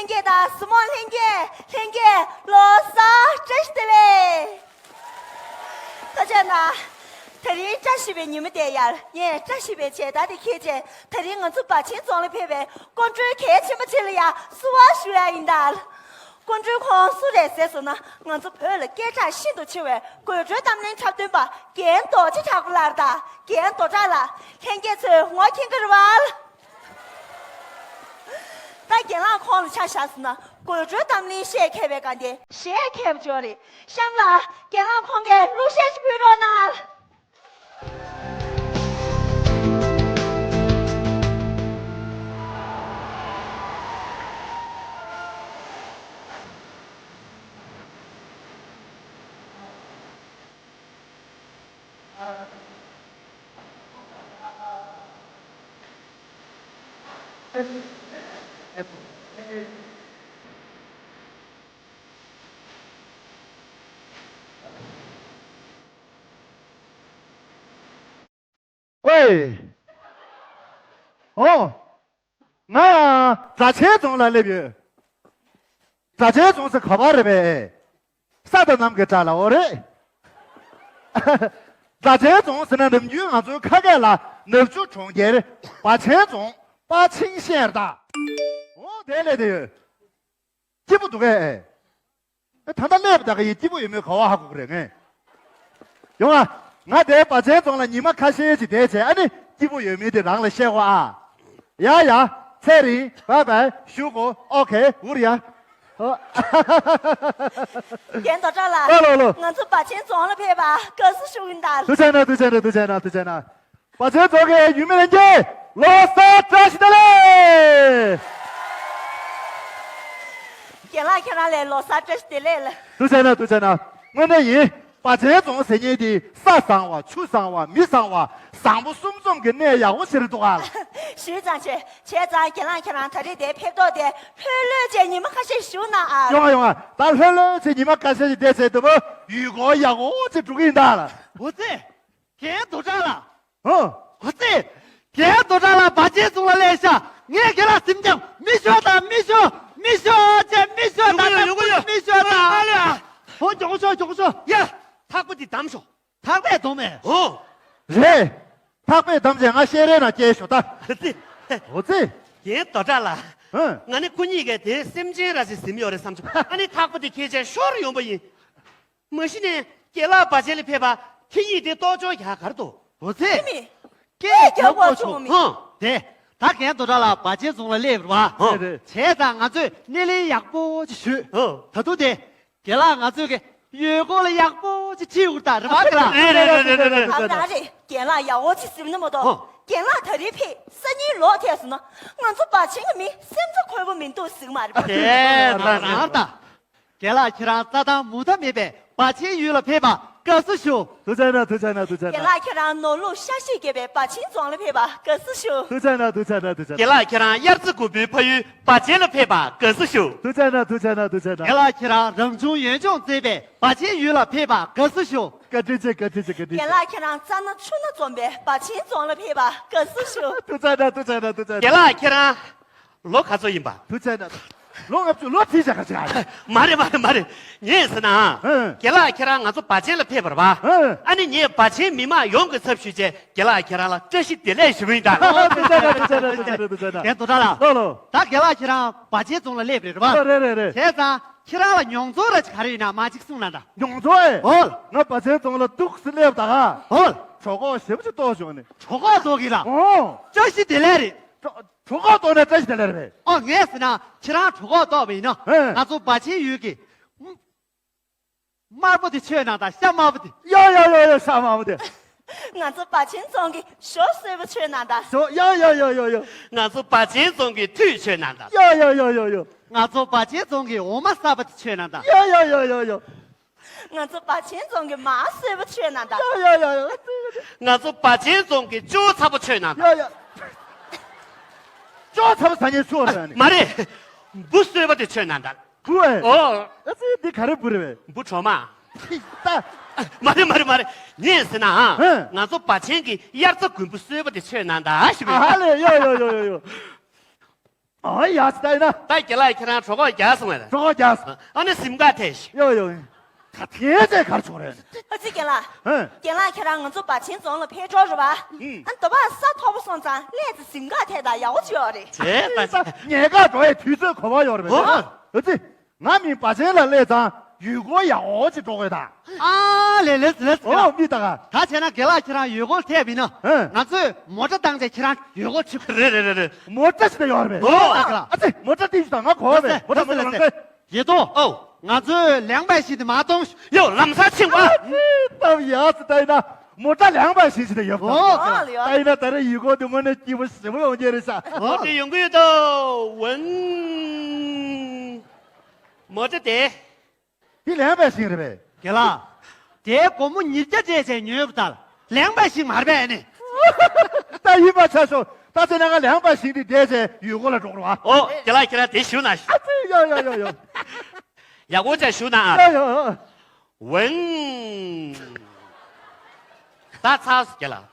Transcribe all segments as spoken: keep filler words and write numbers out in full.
ལྷན་རྒྱས་དང་གཟིགས་མོ་ལྷན་རྒྱས། ལྷན་རྒྱས་ལོ་གསར་བཀྲ་ཤིས་བདེ་ལེགས། ཐུགས་རྗེ་གནང་། དེ་རིང་བཀྲ་ཤིས་པའི་ཉིན་མོ་དེ་ཡར་ངས་བཀྲ་ཤིས་པའི་མཇལ་དར་དེ་འཁྱེར་བྱས། དེ་རིང་ང་ཚོ་བ་ཆེན་རྫོང་ལ་ཕེབས་པའི་སྐུ་མགྲོན་གལ་ཆེན་པོ་ཅིག་ལ་ཡང་བསུ་བ་ཞུ་ཡ་ཡིན་ད། སྐུ་མགྲོན་ཁོང་སུ་རེད་ཟེར་སོང་ན། ང་ཚོ་བོད་ལ་སྐད་གྲགས་ཤིན་ཏུ་ཆེ་བའི་དགོད་བྲོའི་གཏམ་གླེང་འཁྲབ་སྟོན་པ་རྒན་རྡོ་རྗེ་གྲགས་པ་ལགས་དང་། རྒན་རྡོ་གྲགས་ལགས། ལྷན་རྒྱས་ཚོས་ངོ་མཁྱེན་གྱི་རེད་བ། ད་རྒན་ལགས་ཁོང་ལ་ཆ་བཞག་ཟིན་ན། དགོད་བྲོའི་གཏམ་གླེང་བཤད་མཁས་པའི་དགའ་ལྡན་བཤད་མཁས་པ་ཅིག་རེད། གཤམ་ལ་རྒན་ལགས་ཁོང་གིས་གླུ་གཞས་ཤིག་ཕུལ་རོགས་གནང་། ཝེ། ཨོ། ང་ཡང་རྫ་ཆེན་རྫོང་ལ་སླེབས་ཡོད། རྫ་ཆེན་རྫོང་ཟེར་ག་པར་རེད་པས། ས་དང་གནམ་གྱི་བྲག་ལ་འོ་རེད། རྫ་ཆེན་རྫོང་ཟེར་ན་ནམ་རྒྱུན་ང་ཚོའི་ཁ་སྐད་ལ་ནག་ཆུ་གྲོང་ཁྱེར་པ་ཆེན་རྫོང་པ་ཆིང་ཤན་རྟ། འོ་དེ་ལས་དེ་ཡོད། སྐྱིད་པོ་འདུག་གས། ཨེ། ད་ལྟ་སླེབས་ད་ག་ཡིན། སྐྱིད་པོ་ཡོད་མེད་ག་བ་ཧ་གོ་གི་རེད་ངས། ཡོང་ཨ། ང་དེ་པ་ཆེན་རྫོང་ལ་ཉི་མ་ཁ་ཤས་ཅིག་བསྡད་བྱས། ཨ་ནི་སྐྱིད་པོ་ཡོད་མེད་དེ་རང་ལ་བཤད་གོ་ཨ། ཡ་ཡ། ཚེ་རིང་། བའི་བའི། བཞུགས་གོ་ཨོ་ཁེ། འུར་ཡ། རྒན་རྡོ་གྲགས་ལགས། ལོ་ལོ་ལོ། ང་ཚོ་པ་ཆེན་རྫོང་ལ་ཕེབས་པ་དགའ་བསུ་ཞུ་གི་ཡིན་ད། ཐུགས་རྗེ་གནང་། ཐུགས་རྗེ་གནང་། ཐུགས་རྗེ་གནང་། ཐུགས་རྗེ་གནང་། པ་ཆེན་རྫོང་གི་ཡུལ་མི་ལྷན་རྒྱས་ལོ་གསར་བཀྲ་ཤིས་བདེ་ལེགས། རྒན་ལགས་ཁྱེད་རང་ལ་ལོ་གསར་བཀྲ་ཤིས་བདེ་ལེགས་ལ། ཐུགས་རྗེ་གནང་། ཐུགས་རྗེ་གནང་། དངོས་གནས་ཡིན། པ་ཆེན་རྫོང་ཟེར་མཁན་དེ་ས་བཟང་བ། ཆུ་བཟང་བ། མི་བཟང་བ། བཟང་པོ་གསུམ་འཛོམས་ཀྱི་གནས་ཡག་པོ་ཞིག་རེད་འདུག་ག། ཞུས་ཙང་བྱས། བྱས་ཙང་རྒན་ལགས་ཁྱེད་རང་ད་རེས་འདིར་ཕེབས་ཐོག་དེ་ལྷོད་ལྷོད་བྱས་ཉི་མ་ཁ་ཤས་བཞུགས་གནང་ཨ། ཡོང་ཨ་ཡོང་ཨ། ད་ལྷོད་ལྷོད་བྱས་ཉི་མ་ཁ་ཤས་ཤིག་བསྡད་བྱས། དེ་མོ་ཡུལ་སྐོར་ཡག་པོ་ཅིག་འགྲོ་གི་ཡིན་ད་ལ། འོ་ཙི། རྒན་རྡོ་གྲགས་ལགས། ཧོ། ཧོ་ཙི། རྒན་རྡོ་གྲགས་ལགས་པ་ཆེན་རྫོང་ལ་སླེབས་ཤག། ངས་རྒན་ལགས་གཟིམ་ཀྱང་མི་ཤོར་དང་། མི་ཤོར། མི་ཤོར་བྱས། མི་ཤོར་དང་། ཡོང་གི་ཡོད། མི་ཤོར་དང་། ཨ་ལས། ཧོ། མགྱོགས་ཤོག། མགྱོགས་ཤོག། ཡ། ཐག་པ་འདི་བསྡམས་ཤོག། ཐག་པས་བསྡམས་མེད། ཧོ། རེད། ཐག་པས་བསྡམས་བྱས་ང་ཤེས་རའི་ནང་བསྐྱལ་ཤོག་ད། ཧོ་ཙི། ཧོ་ཙི། རྒན་རྡོ་གྲགས་ལགས། ཧུ། ང་ནི་ཁོ་གཉིས་ཀས་དེ་སེམས་ཅན་ར་ཅིག་གཟིམ་ཡོད་རེད་བསམ་བྱུང་། ཨ་ནི་ཐག་པ་འདི་འཁྱེར་བྱས་ཤོར་ཡོང་པ་ཡིན། མ་གཞི་ནས་རྒན་ལགས་པ་ཆེན་ལ་ཕེབས་པ་ཁྱེད་གཉིས་དེ་ལྟོ་ཅོག་རྒྱག་གར་འདུག། འོ་ཙི། ཁྱེད་མི། སྐད་རྒྱག་གོ་བྱུང་མི། ཧང་། དེ། ད་རྒན་རྡོ་གྲགས་ལགས་པ་ཆེན་རྫོང་ལ་སླེབས་རེད་བ། ཧང་། རེད་རེད། བྱས་ཙང་ང་ཚོས་སྣེ་ལེན་ཡག་པོ་ཅིག་ཞུས། ཧང་། ད་དུང་དེ། རྒན་ལགས་ང་ཚོས་ཀྱི་ཡུལ་སྐོར་ལ་ཡག་པོ་ཅིག་ཁྲིད་འུར་ད་རེད་བ་རྒན་ལགས། རེད་རེད་རེད་རེད་རེད། ཨ་ད་རེད། རྒན་ལགས་ཡག་པོ་ཅིག་གཟིམ་ན་མ་གཏོགས། ཧང་། རྒན་ལགས་ད་རེས་ཕེབས་སང་ཉིན་ལོག་ཐལ་སོང་ན། ང་ཚོ་པ་ཆེན་གྱི་མི་སེམས་རྩ་འཁོལ་པོ་མི་འདུག་ཟེར་གྱི་མ་རེད་པ། དེ་ད་རང་ད། རྒན་ལགས་ཁྱེད་རང་རྩ་དང་མུ་མཐའ་མེད་པའི་པ་ཆེན་ཡུལ་ལ་ཕེབས་པ་དགའ་བསུ་ཞུ། ཐུགས་རྗེ་གནང་། ཐུགས་རྗེ་གནང་། ཐུགས་རྗེ་གནང་། རྒན་ལགས་ཁྱེད་རང་ནོར་ལུག་ཤ་ཤེད་རྒྱས་པའི་པ་ཆེན་རྫོང་ལ་ཕེབས་པ་དགའ་བསུ་ཞུ། ཐུགས་རྗེ་གནང་། ཐུགས་རྗེ་གནང་། ཐུགས་རྗེ་གནང་། རྒན་ལགས་ཁྱེད་རང་དབྱར་རྩྭ་དགུན་འབུའི་ཕ་ཡུལ་པ་ཆེན་ལ་ཕེབས་པ་དགའ་བསུ་ཞུ། ཐུགས་རྗེ་གནང་། ཐུགས་རྗེ་གནང་། ཐུགས་རྗེ་གནང་། རྒན་ལགས་ཁྱེད་རང་རང་བྱུང་ཡུལ་ལྗོངས་མཛེས་པའི་པ་ཆེན་ཡུལ་ལ་ཕེབས་པ་དགའ་བསུ་ཞུ། བཀའ་དྲིན་ཆེ། བཀའ་དྲིན་ཆེ། བཀའ་དྲིན་ཆེ། རྒན་ལགས་ཁྱེད་རང་རྩྭ་སྣ་ཆུ་སྣ་འཛོམས་པའི་པ་ཆེན་རྫོང་ལ་ཕེབས་པ་དགའ་བསུ་ཞུ། ཐུགས་རྗེ་གནང་། ཐུགས་རྗེ་གནང་། ཐུགས་རྗེ་གནང་། རྒན་ལགས་ཁྱེད་རང་། ལོ་ག་ཚོད་ཡིན་པ། ཐུགས་རྗེ་གནང་། ལོ་ལྔ་བཅུ། ལོ་བརྩིས་བྱ་ག་ཅིག་ཨ། མ་རེད་མ་རེད་མ་རེད། ངས་ཟེར་ན། ཧུན། རྒན་ལགས་ཁྱེད་རང་ང་ཚོ་བ་ཆེན་ལ་ཕེབས་པ་རེད་པ། ཧུན། ཨ་ནི་ངས་བ་ཆེན་མི་མང་ཡོངས་ཀྱི་ཚབ་ཞུས་བྱས་རྒན་ལགས་ཁྱེད་རང་ལ་བཀྲ་ཤིས་བདེ་ལེགས་ཞུ་གི་ཡིན་ད། ཨ། ཐུགས་རྗེ་གནང་། ཐུགས་རྗེ་གནང་། ཐུགས་རྗེ་གནང་། ཐུགས་རྗེ་གནང་། རྒན་རྡོ་གྲགས་ལགས། ལོ་ལོ། ད་རྒན་ལགས་ཁྱེད་རང་བ་ཆེན་རྫོང་ལ་སླེབས་རེད་པ། ཨ། རེད་རེད་རེད། བྱས་ཙང་ཁྱེད་རང་ལ་མྱོང་ཚོར་ར་ཅིག་ག་རེ་ཡོད་ན་མ་གཅིག་གསུངས་ན་ད། མྱོང་ཚོར་ཨེ། ཨོ། ང་བ་ཆེན་རྫོང་ལ་འདུག་སེ་སླེབས་ད་ག། ཨོ། གྲོད་ཁོག་ཞེ་པོ་ཅིག་ལྟོགས་བྱུང་ནི། གྲོད་ཁོག་ལྟོགས་གི་ལ། ཨོ། བཀྲ་ཤིས་བདེ་ལེགས་རེད། གྲོད་ཁོག་ལྟོགས་ནས་བཀྲ་ཤིས་བདེ་ལེགས་རེད། ཨོ། ངས་ཟེར་ན་ཁྱེད་རང་གྲོད་ཁོག་ལྟོགས་པ་ཡིན་ན། ཧེ། ང་ཚོ་བ་ཆེན་ཡུལ་གྱི་དམར་པོ་དེ་མཆོད་གནང་དང་། ཤ་དམར་པོ་དེ། ཡ་ཡ་ཡ་ཡ། ཤ་དམར་པོ་དེ། ང་ཚོ་བ་ཆེན་རྫོང་གི་ཞོ་སོས་པོ་མཆོད་གནང་དང་། ཞོ། ཡ་ཡ་ཡ་ཡ་ཡ། ང་ཚོ་བ་ཆེན་རྫོང་གི་ཐུད་མཆོད་གནང་དང་། ཡ་ཡ་ཡ་ཡ་ཡ། ང་ཚོ་བ་ཆེན་རྫོང་གི་འོ་མ་གསར་པ་དེ་མཆོད་གནང་དང་། ཡ་ཡ་ཡ་ཡ་ཡ། ང་ཚོ་བ་ཆེན་རྫོང་གི་མར་སོས་པོ་མཆོད་གནང་དང་། ཡ་ཡ་ཡ་ཡ། ང་ཚོ་བ་ཆེན་རྫོང་གི་ཅོ་ཚ་པོ་མཆོད་གནང་དང་། ཡ་ཡ། ཅོ་ཚ་པོ་ཟ་ཉེན་ཆོག་རེད་ཨ་ནི། མ་རེད། འབུ་སོས་པ་དེ་མཆོད་གནང་དང་། འབུ་ཨེ། ཨོ། ཨ་ཙི། འདི་ག་རེ་འབུ་རེད་པས། འབུ་གྲོག་མ། ད། མ་རེད་མ་རེད་མ་རེད། ངས་ཟེར་ན། ཧེ། ང་ཚོ་བ་ཆེན་གྱི་དབྱར་རྩྭ་དགུན་འབུ་སོས་པ་དེ་མཆོད་གནང་དང་ཞུ་གི་ཡིན། ཨ་ལས། ཡོ་ཡོ་ཡོ་ཡོ་ཡོ། ཨ་ཡ་སི་ད་ཡིན་ན། ད་རྒན་ལགས་ཁྱེད་རང་གྲོད་ཁོག་རྒྱགས་སོང་བས། གྲོད་ཁོག་རྒྱགས་སོང་། ཨ་ནི་གཟིམ་ཁ་ཐེབས་ཤིག་ཡོ་ཡོ། ད་དེ་ཚེ་གར་བྱུང་རེད། ཨ་ཙི་རྒན་ལགས། ཧེ། རྒན་ལགས་ཁྱེད་རང་ང་ཚོ་བ་ཆེན་རྫོང་ལ་ཕེབས་འགྲོ་རེད་བ། ཨ་ནི་དོ་བ་ས་མཐོ་པོ་སོང་ཙང་སླེབས་ཚེ་གཟིམ་ཁ་ཐེབས་དང་ཡག་པོ་བྱོས་ཡོད་རེད། བྱས་ད་བྱས། ཉལ་ཁ་འགྲོ་ཡའི་དུས་ཚོད་གོ་བ་ཡོད་རེད་པས། ཨོ། ཨ་ཙི། ང་མིན་བ་ཆེན་ལ་སླེབས་ཙང་ཡུལ་སྐོར་ཡག་པོ་ཅིག་འགྲོ་དགོས་ད། ཨ་ལེ་ལེ་ལེ་ལེ། ཨོ་མི་ད་ག་ད་བྱས་ན་རྒན་ལགས་ཁྱེད་རང་ཡུལ་སྐོར་ཐེབས་ཡིན་ན། ཧེ། ང་ཚོས་མོ་ཊ་བཏང་ཚེ་ཁྱེད་རང་ཡུལ་སྐོར་ཁྲིད། རེད་རེད་རེད་རེད། མོ་ཊ་ཞིག་ད་ཡོད་རེད་པས། ཨོ་ད་ག་ཨ་ཙི་མོ་ཊ་ཏིག་ཞིག་དང་ང་གོ་བ་མེད། མོ་ཊ་མོ་ཊ་ལང་ཁ། ཡེ་ཏོ། ཨོ། ང་ཚོས་ལེགས་པའི་ཞིང་དེ་མ་གཏོང་། ཡོ་ལམ་སང་ཕྱིན་པ། ཨ་ཙི་སྟབས་ཡག་ཙི་ད་ཡིན་ན་མོ་ཊ་ལེགས་པའི་ཞིང་ཞིག་ད་ཡོད་པ། ཨོ་ད་ཡིན་ན་ད་རེས་ཡུལ་སྐོར་དེ་དངོས་གནས་སྐྱིད་པོ་ཞེ་པོ་ཡོང་རྒྱུ་རེད་ཤག་མོ་ཊ་ཡོང་གི་ཡོད་དོ། ཝང་། མོ་ཊ་དེ། འདི་ལེགས་པའི་ཞིང་རེད་པས། རྒན་ལགས། དེའི་སྒོར་མོ་ཉིས་བརྒྱ་སྤྲད་བྱས་ཉོས་པ་ད་ལེགས་པའི་ཞིང་མ་རེད་པས་ཨ་ནི། ད་ཡིན་པ་ཆ་ཤོག་ད་ཚེ་ན་ང་ལེགས་པའི་ཞིང་འདི་བསྡད་བྱས་ཡུལ་སྐོར་ལ་འགྲོ་གི་རེད་བ། ཨོ་རྒན་ལགས་ཁྱེད་རང་དེ་ཞུ་ན། ཨ་ཙི་ཡོ་ཡོ་ཡོ་ཡོ། ཡག་པོ་བྱས་ཞུ་ན་ཨ། ཡོ་ཡོ། ཝང་། ད་ཚར་སོང་རྒན་ལགས།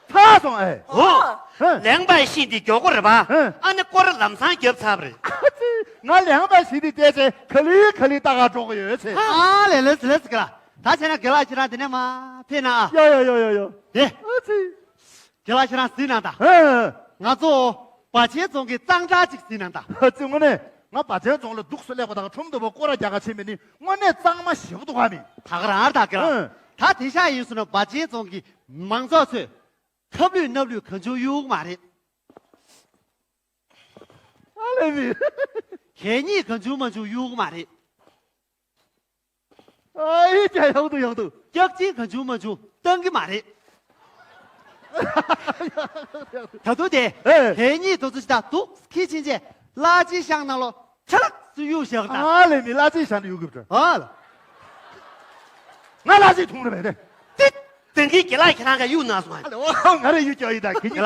ཚར་སོང་ཨེ། ཧོ། ཧེ། ལེགས་པའི་ཞིང་འདི་མགྱོགས་པོ་རེད་པ། ཧེ། ཨ་ནི་སྐོར་ལམ་སང་རྒྱབ་ཚར་བ་རེད། ཨ་ཙི། ང་ལེགས་པའི་ཞིང་འདི་བལྟས་ཚེ་ག་ལེ་ག་ལེ་ལྟ་ག་འགྲོ་གི་ཡོད་ཚེ། ཨ་ལེ་ལེ་ལེ་ལེ་ག་ལ། ད་བྱས་ན་རྒན་ལགས་ཁྱེད་རང་འདི་ནས་མར་ཕེབས་ན་ཨ། ཡོ་ཡོ་ཡོ་ཡོ་ཡོ། དེ། ཨ་ཙི། རྒན་ལགས་ཁྱེད་རང་གཟིགས་གནང་དང་། ཧེ། ང་ཚོ་བ་ཆེན་རྫོང་གི་གཙང་སྦྲ་ཅིག་གཟིགས་གནང་དང་། ཨ་ཙི་དངོས་གནས་ང་བ་ཆེན་རྫོང་ལ་འདུག་སེ་སླེབས་པ་དང་ཁྲོམ་དུ་བ་སྐོར་ར་རྒྱག་ག་ཕྱིན་པ་ནི་དངོས་གནས་གཙང་མ་ཞེ་པོ་འདུག་ག་མི། ད་ག་རང་ད་ག་རང་། ཧེ། ད་དེང་སང་ཡིན་སོང་ན་བ་ཆེན་རྫོང་གི་མང་ཚོགས་ཚོས་ཁབ་ལུད་སྣབས་ལུད་གང་བྱུང་གཡུག་གི་མ་རེད། ཨ་ལེ་མི། གད་སྙིགས་གང་བྱུང་མང་བྱུང་གཡུག་གི་མ་རེད། ཨ་ཡེ་ཡག་འདུག་ཡག་འདུག་སྐྱག་གཅིན་གང་བྱུང་མང་བྱུང་བཏང་གི་མ་རེད། ད་དུང་དེ། ཨེ། གད་སྙིགས་དེ་ཚོ་ཞིག་ད་འདུག་ཁྱི་ཕྱིན་ཆད་གླ་ཆའི་ཤང་ནང་ལོགས་ཆ་ལག་ཚུར་གཡུག་བཞག་ད། ཨ་ལེ་མི་གླ་ཆའི་ཤང་ནས་གཡུག་གི་འདུག་ཨ་ལ། ང་གླ་ཆའི་འཐུང་རེ་བས་ཏེ། ཏི། དེང་གི་རྒན་ལགས་ཁྱེད་རང་ག་གཡུག་ན་སོང་ཨ། ང་རེ་གཡུག་ཀྱང་ཡིན་ད་གི་གི་ཡ།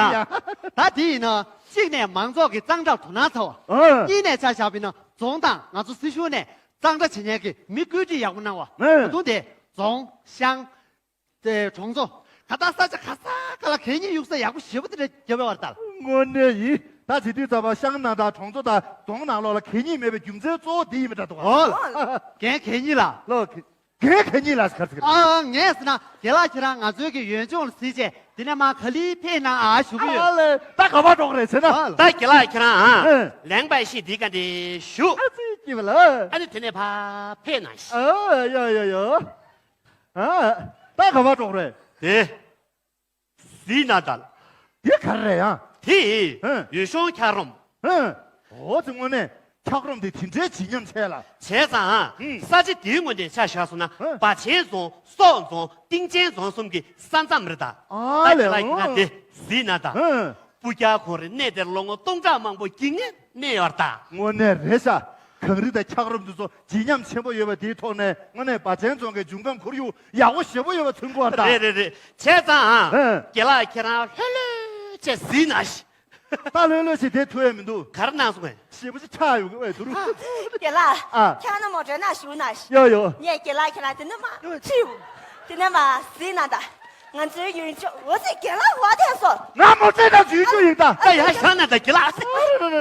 ད་དེ་ཡིན་ན་གཅིག་ནས་མང་ཚོགས་ཀྱི་གཙང་སྦྲར་དོ་སྣང་ཚ་བ། ཨ། གཉིས་ནས་ཆ་བཞག་པ་ཡིན་ན་རྫོང་དང་ང་ཚོ་སྲིད་གཞུང་ནས་གཙང་སྦྲ་བྱེད་མཁན་གྱི་མི་བཀོད་སྒྲིག་ཡག་པོ་གནང་བ། ཨ། ད་དུང་དེ་རྫོང་ཤང་། དེ་གྲོང་ཚོ། ད་ལྟ་ས་ཆ་ག་ས་ག་ལ་གད་སྙིགས་གཡུག་ས་ཡག་པོ་ཞེ་པོ་དེ་འདྲ་རྒྱབ་ཡོད་པ་རེད་ད། དངོས་གནས་ཡིན། ད་བྱེད་དུས་ཚོགས་པ་ཤང་ནང་དང་གྲོང་ཚོ་དང་རྫོང་ནང་ལོགས་ལ་གད་སྙིགས་མེད་པའི་རྒྱུ་མཚན་གཙོ་བོ་འདི་ཡིན་པ་འདྲ་འདུག་ཨ། ཨོ། རྒན་གད་སྙིགས་ལ། ལོ། རྒན་གད་སྙིགས་ལ་ག་རེ་ཟེར་གི་རེད། ཨ་ངས་ཟེར་ན་རྒན་ལགས་ཁྱེད་རང་ང་ཚོའི་གི་ཡུལ་ལྗོངས་ལ་གཟིགས་བྱས་དེ་ནས་མར་ག་ལེར་ཕེབས་གནང་ཨ་ཞུ་གི་ཡོད། ཨ་ལེ་ད་ག་པར་འགྲོ་གི་རེད་ཟེར་ན། ཨ་ལ། ད་རྒན་ལགས་ཁྱེད་རང་ཨ། ཨེ། ལེགས་པའི་ཞིང་འདི་ག་འདྲ་བཞུགས། ཨ་ཙི་སྐྱིད་པ་ལ། ཨ་ནི་དེ་ནས་ཕར་ཕེབས་གནང་ཞིག་ཨ་ཡ་ཡ་ཡ། ཨ། ད་ག་པར་འགྲོ་གི་རེད། དེ། གཟིགས་གནང་དང་། དེ་ག་རེ་རེད་ཡང་། དེ། ཧེ། ཡུལ་གཞུང་འཁྱགས་རོམ། ཧེ། འོ་ཙི་དངོས་གནས་འཁྱགས་རོམ་དེ་དེ་འདྲའི་བརྗིད་ཉམས་ཆེ་ལ། བྱས་ཙང་། ཧུམ། ས་ཆ་དེའི་ངོས་ནས་ཆ་བཞག་སོང་ན། ཧེ། བ་ཆེན་རྫོང་། སོག་རྫོང་། སྟེང་ཆེན་རྫོང་གསུམ་གྱི་ས་མཚམས་རེད་ད། ཨ་ལེ། ད་ཁྱེད་ལ་ཁྱེད་རང་དེ་གཟིགས་གནང་དང་། ཧེ། སྤུ་རྒྱལ་ཁོང་རའི་གནས་དེར་ལོ་ངོ་སྟོང་ཕྲག་མང་པོ་འགྱིང་ངེར་གནས་ཡོད་ད། དངོས་གནས་རེད་ཤག་གངས་རི་དང་འཁྱགས་རོམ་དེ་ཚོ་བརྗིད་ཉམས་ཆེན་པོ་ཡོད་པ་དེའི་ཐོག་ནས་དངོས་གནས་བ་ཆེན་རྫོང་གི་འབྱུང་ཁམས་ཁོར་ཡུག་ཡག་པོ་ཞེ་པོ་ཡོད་པ་མཚོན་གྱི་ཡོད་ད། རེད་རེད་རེད། བྱས་ཙང་། ཨ། ཨ། རྒན་ལགས་ཁྱེད་རང་ལྷོད་ལྷོད་བྱས་གཟིགས་གནང་ཞིག་ད་ལྷོད་ལྷོད་བྱས་བསྡད་ཐུབ་ཡ་མི་འདུག་ག་རེ་གནང་སོང་ངས། ཞེ་པོ་ཅིག་ཆགས་ཡོང་གི་ཨེ་འདུག་རྒན་ལགས། ཨ། ཁྱེད་རང་མོ་ཊའི་ནང་བཞུགས་གནང་ཞིག་ཡོ་ཡོ། ངས་རྒན་ལགས་ཁྱེད་རང་དེ་ནས་མར་ཁྲིད། དེ་ནས་མར་གཟིགས་གནང་དང་། ང་ཚོའི་ཡུལ་ལྗོངས། འོ་ཙི་རྒན་ལགས་འོ་དེ་སོ། ང་མོ་ཊའི་ནང་འཛུལ་རྒྱུ་ཡིན་ད། ད་ཡར་བཞག་ན་ད་རྒན་ལགས།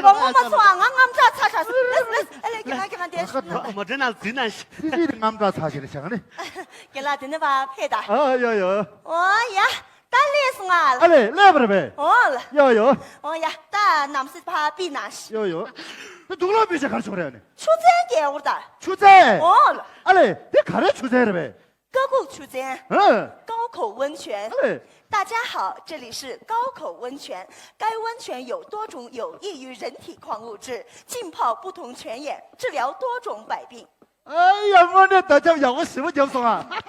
ལོ་ངོ་མ་ཚོ་ཨ། ང་དངངས་སྐྲག་ཚ་ཚ་སོང་། ལེས་ལེས། ཨ་ལེ་རྒན་ལགས་ཁྱེད་རང་དེ་བཞུགས་གནང་དང་། མོ་ཊའི་ནང་འཛུལ་གནང་ཞིག་སི་སི་དེ་དངངས་སྐྲག་ཚ་ཞིག་རེད་བཞག་ནི། རྒན་ལགས་དེ་ནས་ཕར་ཕེབས་དང་། ཨ་ཡོ་ཡོ། འོ་ཡ། ད་སླེབས་སོང་ང་། ཨ་ལེ་སླེབས་པ་རེད་པས། འོ་ལ། ཡོ་ཡོ། འོ་ཡ། ད་གནམ་སའི་ཕར་ཕུད་གནང་ཞིག་ཡོ་ཡོ། དུག་ལོག་ཕུད་ཤག་ག་རེ་བྱུང་རེད་ཨ་ནི། ཆུ་ཚན་རྒྱག་འོར་ད། ཆུ་ཚན། འོ་ལ། ཨ་ལེ་དེ་ག་རེ་ཆུ་ཚན་རེད་པས། 高谷秋间， ཨ། 高口温泉。 ཨ་ལེ། 大家好，这里是高口温泉。该温泉有多种有益于人体矿物质，浸泡不同泉眼，治疗多种百病。 ཨ་ཡ། དངོས་གནས་ད་ཆབ་ཡག་པོ་ཞེ་པོ་བརྒྱབ་སོང་ཨ། བྱས་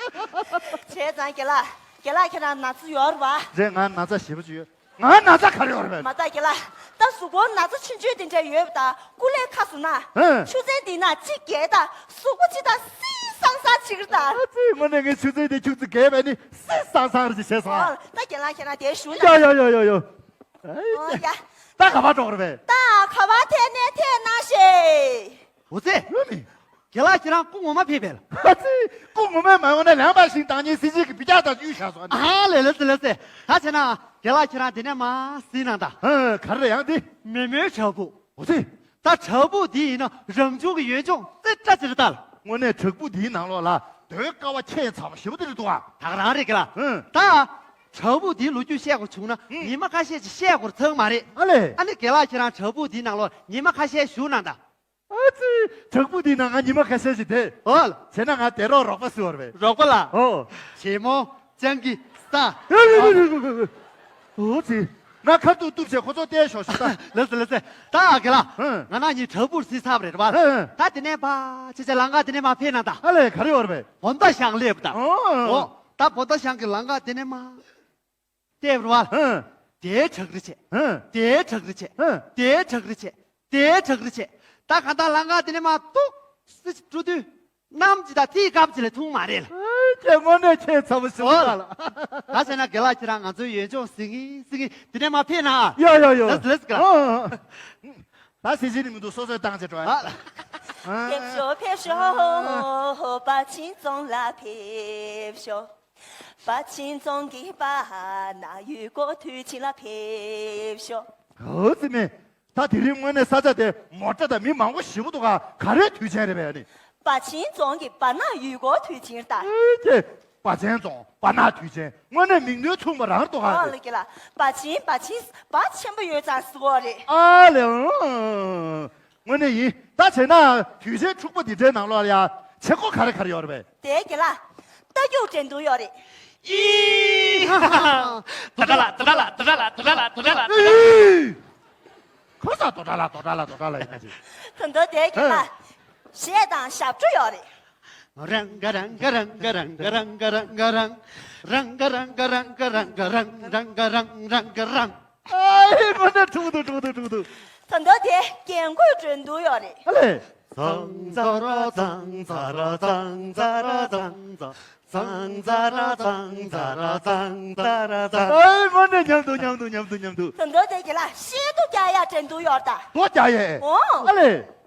ཙང་རྒན་ལགས། རྒན་ལགས་ཁྱེད་རང་ན་ཚ་ཡོད་རེད་པ། རེད། ང་ན་ཚ་ཞེ་པོ་ཅིག་ཡོད། ང་ན་ཚ་ག་རེ་ཡོད་རེད་པས། མ་ད་རྒན་ལགས། ད་གཟུགས་པོ་ན་ཚ་ཆུང་ཆུང་དེ་འདྲ་ཡོད་པ་ད་སྐུ་ལས་ཁག་སོང་ན། ཨ། ཆུ་ཚན་འདི་ན་གཅིག་བརྒལ་ད་གཟུགས་པོ་ཅིག་ད་བསིལ་སང་སང་བྱེད་ཀྱི་རེད་ད། ཨ་ཙི། དངོས་གནས་ངས་ཆུ་ཚན་འདི་ཁྱུག་ཙམ་བརྒལ་བས་ནི་བསིལ་སང་སང་རེ་ཞིག་བྱས་སོང་ཨ། ཨོ། ད་རྒན་ལགས་ཁྱེད་རང་དེར་བཞུགས་ན། ཡོ་ཡོ་ཡོ་ཡོ་ཡོ། ཨོ་ཡ། ད་ག་པར་འགྲོ་གི་རེད་པས། ད་ག་པར་ཐད་ནས་ཐད་གནང་ཞིག་འོ་ཙི། ཡོད་མི། རྒན་ལགས་ཁྱེད་རང་སྐུ་ངོ་མ་ཕེབས་པས་ལ། ཨ་ཙི། སྐུ་ངོ་མས་མ་ཡོང་ན་ལེགས་པའི་ཞིང་བདག་ཉིད་གཟི་བརྗིད་ཀྱི་སྦི་ཀྱག་དང་གཡུགས་བཞག་སོང་ཨ་ནི། ཨ་ལེ་ལེ་ཙི་ལེ་ཙི། ད་བྱས་ན་རྒན་ལགས་ཁྱེད་རང་འདི་ནས་མར་གཟིགས་གནང་དང་། ཨ། ག་རེ་རེད་ཡང་འདི། མེ་མོའི་བྱ་སྤུ། འོ་ཙི། ད་བྲག་ཕུག་འདི་ཡིན་ན་རང་བྱུང་གི་ཡུལ་ལྗོངས་རྩེ་གྲ་ཅིག་རེད་ད། དངོས་གནས་བྲག་ཕུག་འདིའི་ནང་ལོགས་ལ་རྡོའི་ཀ་བ་ཁྱད་མཚར་པོ་ཞེ་པོ་དེ་རེད་འདུག་ཨ། ད་ག་རང་རེད་གི་ལ། ཨང་། ད། བྲག་ཕུག་འདིའི་ལོ་རྒྱུས་བཤད་དགོས་བྱུང་ན་ཨང་། ཉི་མ་ཁ་ཤས་ཅིག་བཤད་དགོས་ཚང་མ་རེད། ཨ་ལས། ཨ་ནི་རྒན་ལགས་ཁྱེད་རང་བྲག་ཕུག་འདིའི་ནང་ལོགས་ཉི་མ་ཁ་ཤས་བཞུགས་གནང་ད། ཨ་ཙི། བྲག་ཕུག་འདིའི་ནང་ང་ཉི་མ་ཁ་ཤས་ཤིག་བསྡད། ཨོ་ལ། བྱས་ན་ང་བསྡད་རོགས་རོགས་པ་ཟེར་བ་རེད་པས། རོགས་པ་ལ། ཨོ། བྱེ་མོ། སྤྱང་ཀི། ས། ཨོ་ཙི། ང་ཁ་ཐུག་གཏུབ་བྱས་ཁོ་ཚོ་བསྡད་ཤོག་ཤིག་ད། ལགས་སོ་ལགས་སོ། ད་ཨ་རྒན་ལགས། ཧུང་། ང་རང་གཉིས་བྲག་ཕུག་རྩིས་ཚར་བ་རེད་པ། ཧུང་། ད་དེ་ནས་ཕར་ཆེ་ཆེ་ལམ་ཁ་དེ་ནས་མར་ཕེབས་གནང་ད། ཨ་ལས་ག་རེ་ཡོད་རེད་པས། བོད་ཟླ་ཤང་སླེབས་ད། ཨོ། ཨོ། ད་བོད་ཟླ་ཤང་གི་ལམ་ཁ་དེ་ནས་མར། ལྟས་པར་བ། ཧུང་། དེའི་བྲག་རི་ཆེ། ཧུང་། དེའི་བྲག་རི་ཆེ། ཧུང་། དེའི་བྲག་རི་ཆེ། དེའི་བྲག་རི་ཆེ། ད་གང་ལྟར་ལམ་ཁ་དེ་ནས་མར་ཏོག་ཙི་འགྲོ་དུས། གནམ་གྱི་ད་ཐིག་སྐམ་ཅིག་ལས་ཐུང་མ་རེད་ལ། ཨེ་ཀྱེ་དངོས་གནས་ཁྱད་མཚར་པོ་ཞིག་འོ་ལ། ད་བྱས་ན་རྒན་ལགས་ཁྱེད་རང་ང་ཚོའི་ཡུལ་ལྗོངས་ཟིན་ངེས་ཟིན་ངེས་དེ་ནས་མར་ཕེབས་ན། ཡ་ཡ་ཡ། ལགས་ལགས་ག་ཨ། ད་ཟེར་གྱི་ནི་མི་འདུག་སོ་སོས་བཏང་བྱས་འགྲོ་ཨ། ཨ། ཕེབས་ཤོག་ཕེབས་ཤོག་པ་ཆིང་རྫོང་ལ་ཕེབས་ཤོག་པ་ཆིང་རྫོང་གི་པ་ན་ཡུལ་སྐོར་དུས་ཆེན་ལ་ཕེབས་ཤོག་ཨོ་ཙི་མེ། ད་དེ་རིང་དངོས་གནས་ས་ཆ་དེ་མོ་ཊ་དང་མི་མང་པོ་ཞེ་པོ་འདུག་ག་ག་རེའི་དུས་ཆེན་རེད་པས་ཨ་ནི། པ་ཆིང་རྫོང་གི་པ་ན་ཡུལ་སྐོར་དུས་ཆེན་ད། ཨེ་ཀྱེ། པ་ཆེན་རྫོང་པ་ན་དུས་ཆེན་དངོས་གནས་མིང་དོན་མཚུངས་པ་རང་འདུག་ག་ཨ་ལ་ཀྱེ་ལ། པ་ཆིང་པ་ཆིང་པ་ཆེན་པོ་ཡོད་ཙང་ཟེར་བ་རེད། ཨ་ལེ། ཨང་། དངོས་གནས་ཡིན། ད་བྱས་ན་དུས་ཆེན་འཁྲུག་པོ་འདི་འདྲའི་ནང་ལོགས་ལ་ཡ་བྱེད་སྒོ་ག་རེ་ག་རེ་ཡོད་རེད་པས། དེ་རྒན་ལགས། རྟ་རྒྱུག་འགྲན་བསྡུར་ཡོད་རེད། ཨི་ཧ་ཧ། ཏ་ཏ་ལ་ཏ་ཏ་ལ་ཏ་ཏ་ལ་ཏ་ཏ་ལ་ཏ་ཏ་ལ། ཨི། ཁོ་ས་ཏོ་ཏྲ་ལ་ཏོ་ཏྲ་ལ་ཏོ་ཏྲ་ལ་ཡིན་ན་ཅི། ད་དུང་དེ་རྒན་ལགས། གཞས་དང་ཞབས་བྲོ་ཡོད་རེད། རང་ག་རང་ག་རང་ག་རང་ག་རང་ག་རང་ག་རང་ག་རང་། རང་ག་རང་ག་རང་ག་རང་ག་རང་རང་ག་རང་རང་ག་རང་། ཨ་ཧེ་མ་ན་འཁྲུག་འདུག་འཁྲུག་འདུག་འཁྲུག་འདུག་ད་ལྟ་དེ་རྒྱན་གོས་འགྲན་བསྡུར་ཡོད་རེད། ཨ་ལས། ཙང་ཙ་ར་ཙང་ཙ་ར་ཙང་ཙ་ར་ཙང་ཙ། ཙང་ཙ་ར་ཙང་ཙ་ར་ཙང་ཙ་ར་ཙང་། ཨ་ཧེ་མ་ན་མཉམ་དུ་མཉམ་དུ་མཉམ་དུ་མཉམ་དུ། ད་ལྟ་དེ་རྒན་ལགས་གཤེད་དུ་རྒྱག་ཡ་འགྲན་བསྡུར་ཡོད་རེད་ད། དོ་རྒྱག་ཡས། ཨོ། ཨ་ལས།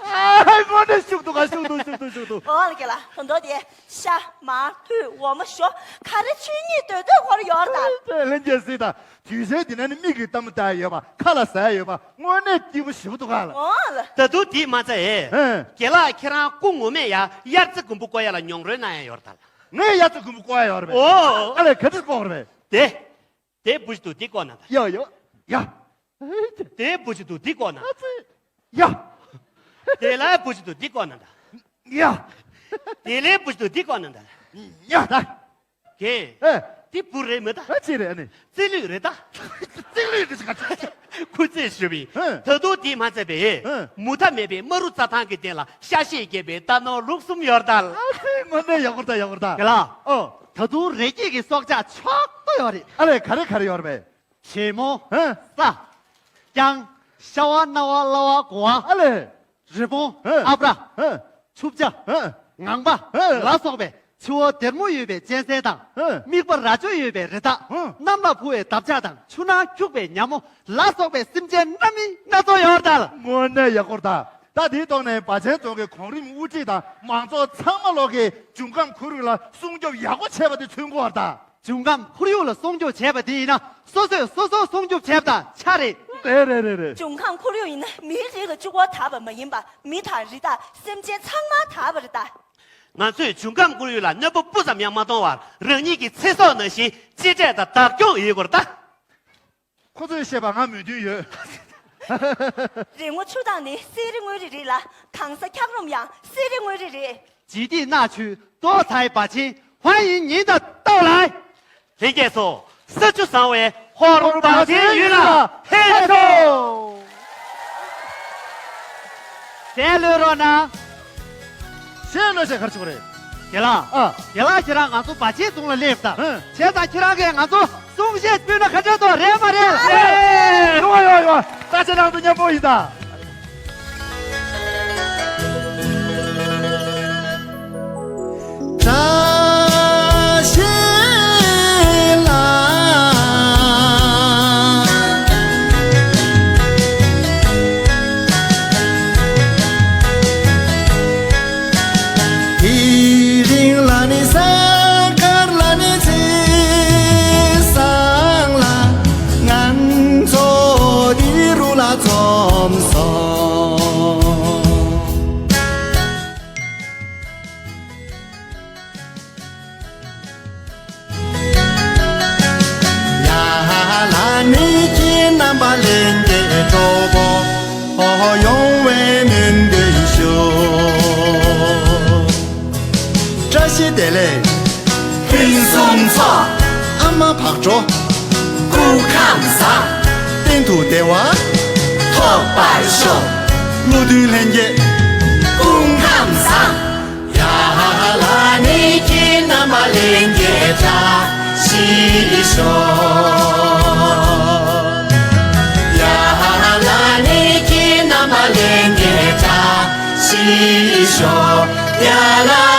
ཨ་ཧེ་མ་ན་ཤུགས་འདུག་ག་ཤུགས་འདུག་ཤུགས་འདུག་ཤུགས་འདུག་ཨོ་ལ་ཀྱེ་ལ། ད་ལྟ་དེ་ཤ་མར་ཐུད་འོ་མ་ཞོ་ག་རེ་ཆོས་ཉིད་འདོད་འདོད་ཁོར་ཡོད་རེད་ད། ལྷན་རྒྱས་སྲིད་ད། དུས་ཆེན་འདི་ན་ནི་མིག་གིས་ལྟ་མ་ལྟ་ཡོད་པ་ཁ་ལ་ཟ་ཡ་ཡོད་པ་དངོས་གནས་སྐྱིད་པོ་ཞེ་པོ་འདུག་ག་ལ། ཨོ་ལ། ད་དུང་དེ་མ་ཚད་ཨེ། ཧེ། རྒན་ལགས་ཁྱེད་རང་སྐུ་ངོ་མས་ཡ་དབྱར་རྩི་དགུན་འབུ་བརྐོ་ཡ་ལ་མྱོང་རོལ་གནང་ཡ་ཡོད་རེད་ད། ངས་དབྱར་རྩི་དགུན་འབུ་བརྐོ་ཡ་ཡོད་རེད་པས། ཨོ། ཨ་ལས་ག་ཚོད་བརྐོ་དགོས་རེད་པས། དེ། དེ་བུ་ཞིག་འདུག་འདི་བརྐོ་ན་ད། ཡ་ཡ་ཡ། དེ་བུ་ཞིག་འདུག་འདི་བརྐོ་ན་ད། ཨ་ཙི། ཡ། དེ་ལ་བུ་ཞིག་འདུག་འདི་བརྐོ་ན་ད། ཡ། དེ་ལས་བུ་ཞིག་འདུག་འདི་བརྐོ་ན་ད། ཡ་ད། རྒན། ཨེ། འདི་བུ་རེད་མི་ད། ཨ་ཅི་རེད་ཨ་ནི། རྩིས་ལུས་རེད་ད། རྩིས་ལུས་རེད་ཟེར་ག་ཁུ་ཚེ་ཞུ་བའི། ཧེ། ད་དུང་འདི་མ་ཚད་པའི། ཧེ། མུ་མཐའ་མེད་པའི་མ་རུ་རྩྭ་ཐང་གི་སྟེང་ལ་ཤ་ཤེད་རྒྱས་པའི་རྟ་ནོར་ལུག་གསུམ་ཡོད་ད། ཨ་ཙི་དངོས་གནས་ཡག་པོ་ད་ཡག་པོ་ད། རྒན་ལགས། ཨོ། ད་དུང་རི་སྐྱེས་ཀྱི་སྲོག་ཆགས་མཆོག་ཏུ་ཡོད་རེད། ཨ་ལས་ག་རེ་ག་རེ་ཡོད་རེད་པས། བྱེ་མོ། ཧེ། ས། རྐྱང་། ཤ་བ་གནའ་བ་གླ་བ་གོ་བ། ཨ་ལས། རི་བོང་། ཧེ། ཨ་བྲ། ཧེ། ཆུ་བྱ། ཧེ། ངང་པ། ཧེ། ལ་སོགས་པའི་ཕྱི་བོ་སྡེར་མོ་ཡོད་པའི་གཅན་གཟན་དང་། ཧེ། མིག་པ་རྭ་ཅོ་ཡོད་པའི་རི་དྭགས། ཧེ། གནམ་ལ་འཕུར་བའི་འདབ་ཆགས་དང་ཆུ་ནང་འཁྱུག་པའི་ཉ་མོ་ལ་སོགས་པའི་སེམས་ཅན་སྣ་མིན་སྣ་ཚོགས་ཡོད་ད། དངོས་གནས་ཡག་པོ་ད། ད་དེའི་ཐོག་ནས་བ་ཆེན་རྫོང་གི་གོང་རིམ་དབུ་ཁྲིད་དང་མང་ཚོགས་ཚང་མ་ལོག་གིས་འབྱུང་ཁམས་ཁོར་ཡུག་ལ་སྲུང་སྐྱོབ་ཡག་པོ་བྱས་པ་དེ་མཚོན་གྱི་ཡོད་ད། འབྱུང་ཁམས་ཁོར་ཡུག་ལ་སྲུང་སྐྱོབ་བྱས་པ་དེ་ཡིན་ན་སོ་སོས་སོ་སོ་སྲུང་སྐྱོབ་བྱས་པ་དང་ཆ་རེད། རེད་རེད་རེད་རེད། འབྱུང་ཁམས་ཁོར་ཡུག་ཡིན་ན་མིའི་རིགས་ལ་གཅིག་པོ་དར་བ་མ་ཡིན་པར་མི་དང་རི་དྭགས་སེམས་ཅན་ཚང་མར་དར་བ་རེད་ད། ང་ཚོས་འབྱུང་ཁམས་ཁོར་ཡུག་ལ་གནོད་པ་སྤུ་ཙམ་ཡང་མ་གཏོང་བར་རང་ཉིད་ཀྱི་ཚེ་སྲོག་ནང་བཞིན་གཅེས་སྤྲས་དང་བདག་སྐྱོང་ཡོད་དགོས་རེད་ད། ཁོ་ཚོས་བཤད་པ་ང་མོས་མཐུན་ཡོད། རི་སྔོ་ཆུ་དྭངས་ནི་གསེར་རི་དངུལ་རི་རེད་ལ། གང་ས་འཁྱགས་རོམ་ཡང་གསེར་རི་དངུལ་རི་རེད། ལྗིད་ཏིག་ནག་ཆུ་ཏོག་ཙམ་བ་ཆེན་ཧོན་ཡིན་ཉིན་དང་ལྟོགས་ལ། ལྷན་རྒྱས་ཚོ་ས་ཆུ་བཟང་བའི་ཧོར་བ་ཆེན་ཡུལ་ལ་ཕེབས་ཤོག་ཟས་ལོས་རོགས་གནང་། ཞེས་ལོས་ཞེས་གར་ཆོག་རེད། རྒན་ལགས། ཨ། རྒན་ལགས་ཁྱེད་རང་ང་ཚོ་བ་ཆེན་རྫོང་ལ་སླེབས་དང་། ཧུང་། བྱས་ཙང་ཁྱེད་རང་གིས་ང་ཚོ་གསུང་བཤད་སྤུས་ན་ཁ་བྲལ་ཐོག་རེད་མ་རེད། ཨེ། ཡོང་བ་ཡོང་བ་ཡོང་བ། ད་ཁྱེད་རང་ཚོ་མཉམ་པོ་ཡིན་ད། ཚོམས་སོང་། ཡ་ལ་ནི་ཁྱེད་རྣམ་པ་ལྷན་རྒྱས་གྲོགས་པོ་ཡོང་བའི་སྨོན་འདུན་ཞུ། བཀྲ་ཤིས་བདེ་ལེགས། ཕུན་སུམ་ཚོགས། ཨ་མ་བག་དྲོ། སྐུ་ཁམས་བཟང་། གཏན་དུ་བདེ་བ། ཐོབ་པར་ཤོག། བློ་མཐུན་ལྷན་རྒྱས། སྐུ་ཁམས་བཟང་། ཡ་ལ་ནི་ཁྱེད་རྣམ་པ་ལྷན་རྒྱས་བཀྲ་ཤིས་ཤོག། ཡ་ལ་ནི་ཁྱེད་རྣམ་པ་ལྷན་རྒྱས་བཀྲ་ཤིས་ཤོག། ཡ་ལ།